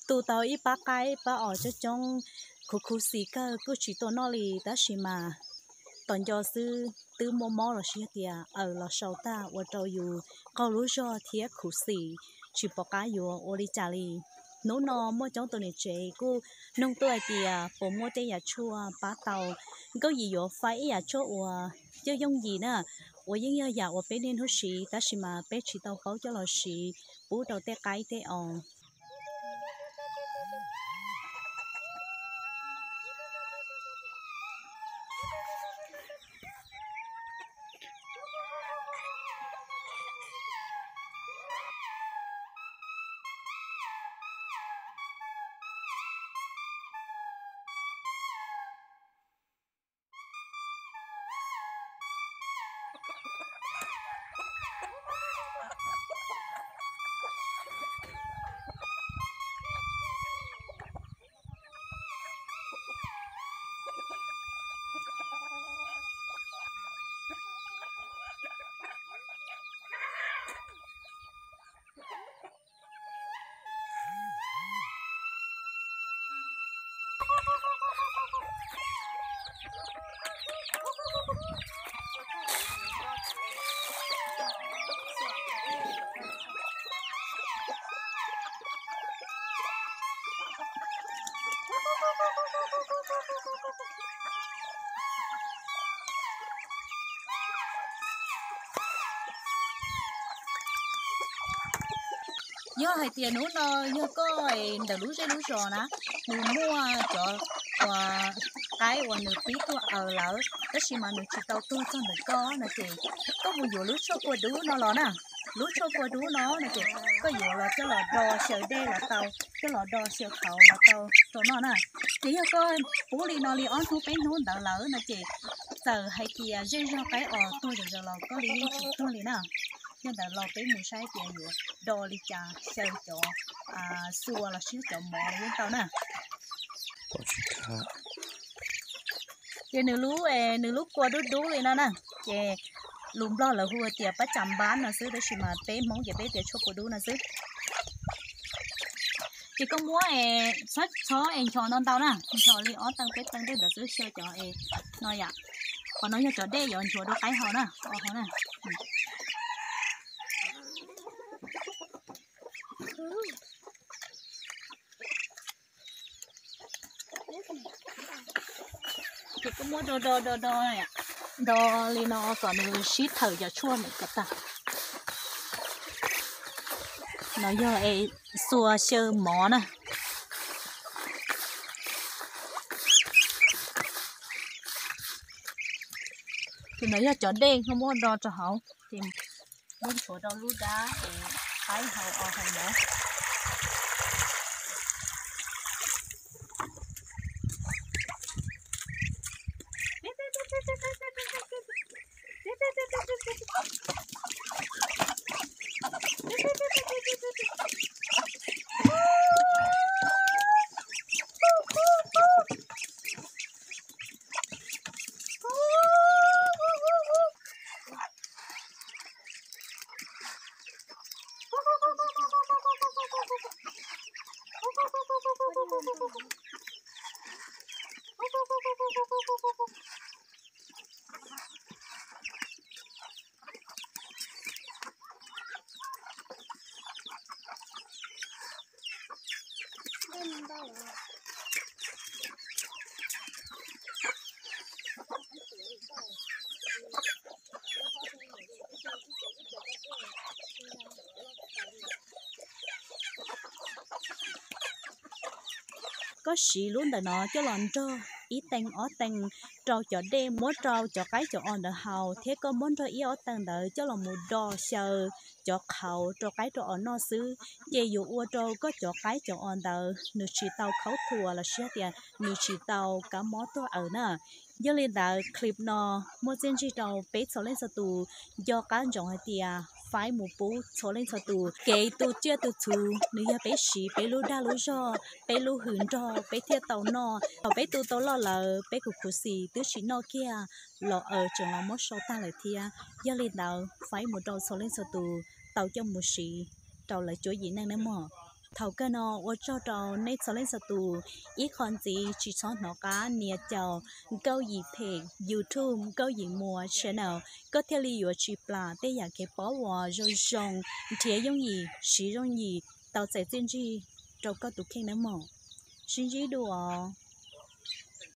tu tau ib pab qaib pab os coob coob, khuv khuv xim kawg kuj tsis tau noj li, tab sis mas tos nco xwb twb muaj mob los sis yog tias aws los sau tag ua rau yus qaug lub zog thiab khuv xim, tsis pom qab yuav ua li cas li. Hnub no muaj coob tus niam tsev kuj nug tuaj hais tias puas muaj tej yam tshuaj pab tau Nkauj Yim yuav faib ib yam tshuaj uas yooj yooj yim na, uas yeej yog yam uas peb niaj hnub siv tab sis mas peb tsis tau paub coj los siv pub rau tej qaib tej os. Yog hais tias hnub no yog koj ntawm lub zej lub zos na, nws muaj cov uas qaib uas nws pib tuag aws lawm tab sis mas nws tsis tau tuag txog ntawm koj no ces koj mus yuav lub tshuaj kua dub no los na. Lub tshuaj kua dub no no ces koj yuav los coj los do xyaw dej los tau, coj los do xyaw qhauv los tau rau noj na. Ces yog koj pub li no li ob hnub peb hnub ntawd lawm no ces txawm hais tias zej zog qaib os tuag zom zaws los koj li yeej tsis tuag li na. Yog ntawd los peb mus saib tias yuav do li cas xyaw cov xua los sis cov mov los yeej tau na. Ces nws lub, nws lub kua dub dub li no na, ces lus Nplog lawv hu tias pab cas npab no xwb tab sis mas peb Hmoob ces peb tias tshuaj kua dub no xwb. Ces koj muab, txhob es nchos ntau ntau na, nchos li ob teev peb teev tej ntawd xwb xyaw cov es no yom. Qhov no yog cov dej yuav nchuav rau qaib haus na, o haus na. Ces koj muab do do do do, do li no kom nws sib thawm cov tshuaj ntawd kom tag. No yog es xua xyaw mov na. Ces no yog cov dej koj muab do rau hauv ces muab nchuav rau lub dab es qaib haus os haus mov. Koj siv lub ntawm no coj los nrog ib teev ob teev rau cov dej muab rau cov qaib cov os ntawd haus thiab koj muab nrog ib ob teev ntawd coj los mus do xyaw cov qhauv rau qaib rau os noj xwb, ces yuav ua rau koj cov qaib cov os ntawd nws tsis tau khaub thuas los sis tias nws tsis tau kab mob tuag aws na. Yog li ntawd clip no muaj txiaj ntsig rau peb txhua leej txhua tus nco qab ntsoov hais tias faib mus pub txhua leej txhua tus. Kev tu tsiaj tu txhu nws yog peb siv peb lub dag lub zog, peb lub hws nrog peb thiaj tau noj. Thaum peb tu tau loj lawm peb khuv khuv xim twb tsis noj kiag los aws tseem los muab sau tag lawm thiab. Yog li ntawd faib mus rau txhua leej txhua tus tau coj mus siv rau lawv cuab yim neej nawb mog. Thaum kawg no ua tsaug rau nej txhua leej txhua tus, ib qho ntxiv tsis txhob hnov qab nias caum Nkauj Yim page, YouTube Nkauj Yim Muas channel, koj thiaj li yuav tsis plam tej yam kev paub uas zoo zoo, nrhiav yooj yim, siv yooj yim, tau txais txiaj ntsig rau koj tus kheej nawb mog. Sib ntsib dua.